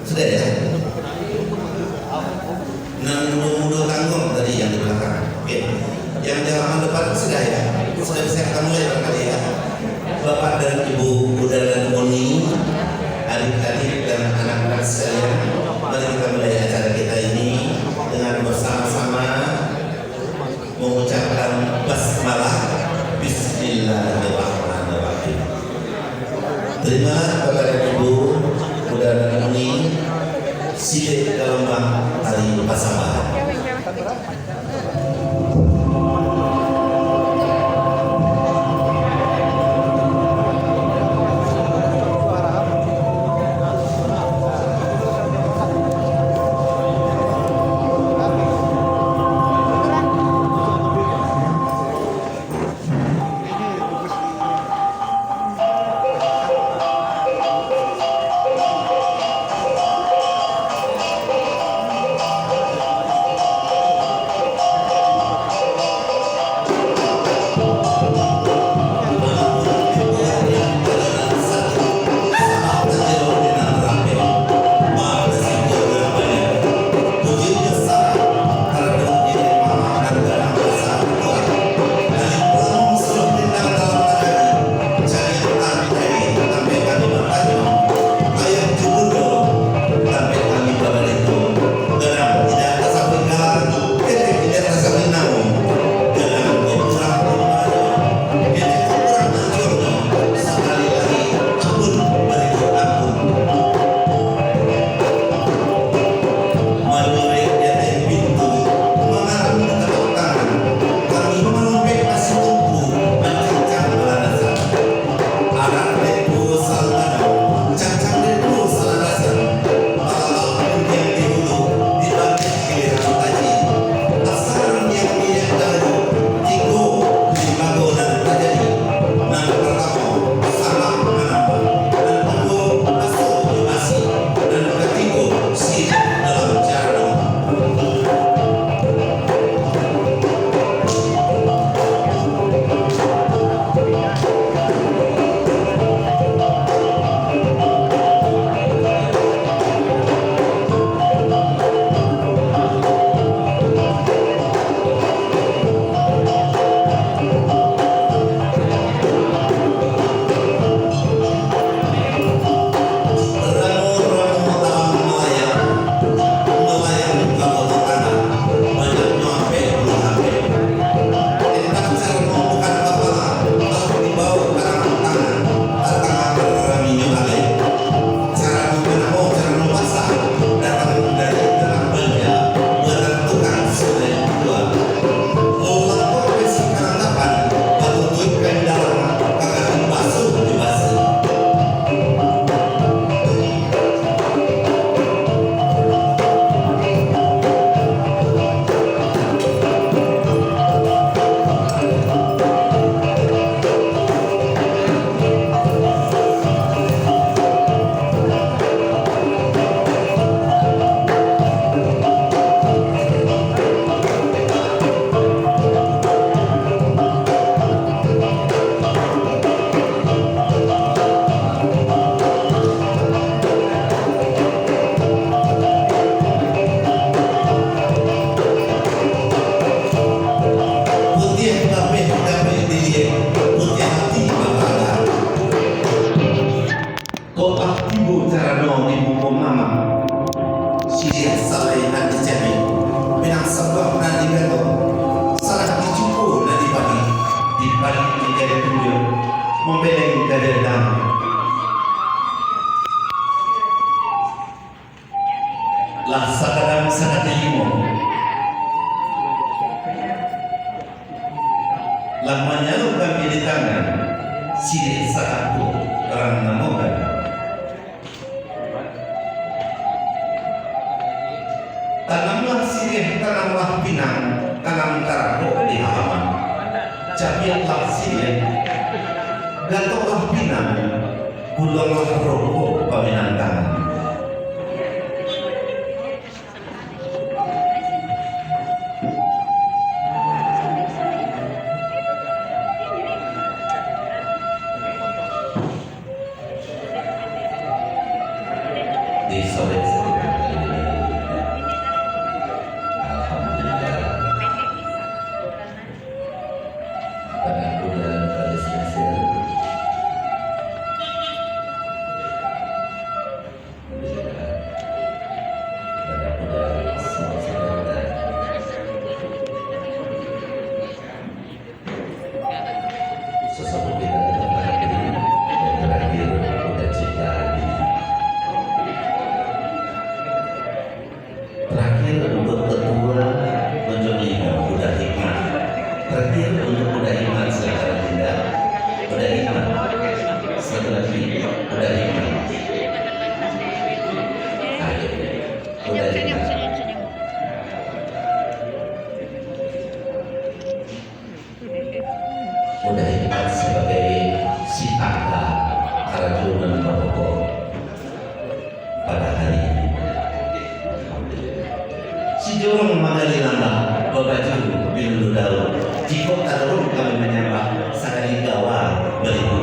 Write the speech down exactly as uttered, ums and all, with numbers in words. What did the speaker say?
Sudah ya? Nan mudo-mudo tangguang tadi yang di belakang. Oke. Yang di halaman depan sudah ya? Sudah bisa kita mulai barangkali ya? Bapak dan Ibu, Bunda dan Uni, adik-adik dan anak-anak sekalian, mari kita mulai acara kita ini dengan bersama-sama mengucapkan basmalah. Bismillahirrahmanirrahim. Terimalah, Bapak dan Ibu, Bunda dan Uni, silek galombang tari pasambahan. Malurik di ateh pintu, mangarang di tapak tangan, kami malompek basitumpu, mancacang balandasan. Arang dek duo salang gadang, cacang dek duo salandasan. Balabak puntiang di hulu, dibantiang giliran taji. Asa randiang minyak daru, tigo limbago nan tajadi. Nan partamo, salah manambah. Nan kaduo, baso jo basi. Nan katigo, siriah dalam carano. Ramo-ramo talam malayang, malayang ka Kota Tanah, banyaknyo ampek buliah ampek. Entah carano bukan kapala, talah dibao ka dalam tangan, ka tangah raminyo alai. Carano manamo carano basa, datang dari tanah banja, buatan tukang Sungai Dua. Lengkok bisi kalangkapan, batutuik kain dalam, ka kaki basuah di basi. Putiah tapeh dapek diliek, putiah ati bakala. Kok lah tibo carano di muko mamang, siriah salai nan dicari, pinang sabab nan digatok, salah dicuko nan dipalih, dipalih dijadi tunjuak, mambeleng ka dendam. Lah sakadang sakati limo. Lah manyalukan di tangan, siriah sakatu urang namokan. Tanamlah siriah, tanamlah pinang, tanam taragok di halaman. Cabiaklah siriah, gatoklah pinang, puluanglah rokok paminantangan. Alhamdulillah. Pada kuda Lukas Nasir. Pada kuda Lukas Nasir. Sesepuh kita tetap hadir. Dan terakhir, kuda Cipta Adi. Terakhir untuk ketua Konco Limo, kuda Hikmat. Terakhir untuk kuda Hikmat, silakan Dinda. Kuda Hikmat. Satu lagi, kuda Hikmat. Ayo, kuda Hikmat. Kuda Hikmat sabagai sitaka karajo nan bapokok pada hari ini. Si jurang magali lambah, babaju bilulu daun. Jikok tarung kami manyambah, sakali gawa baribu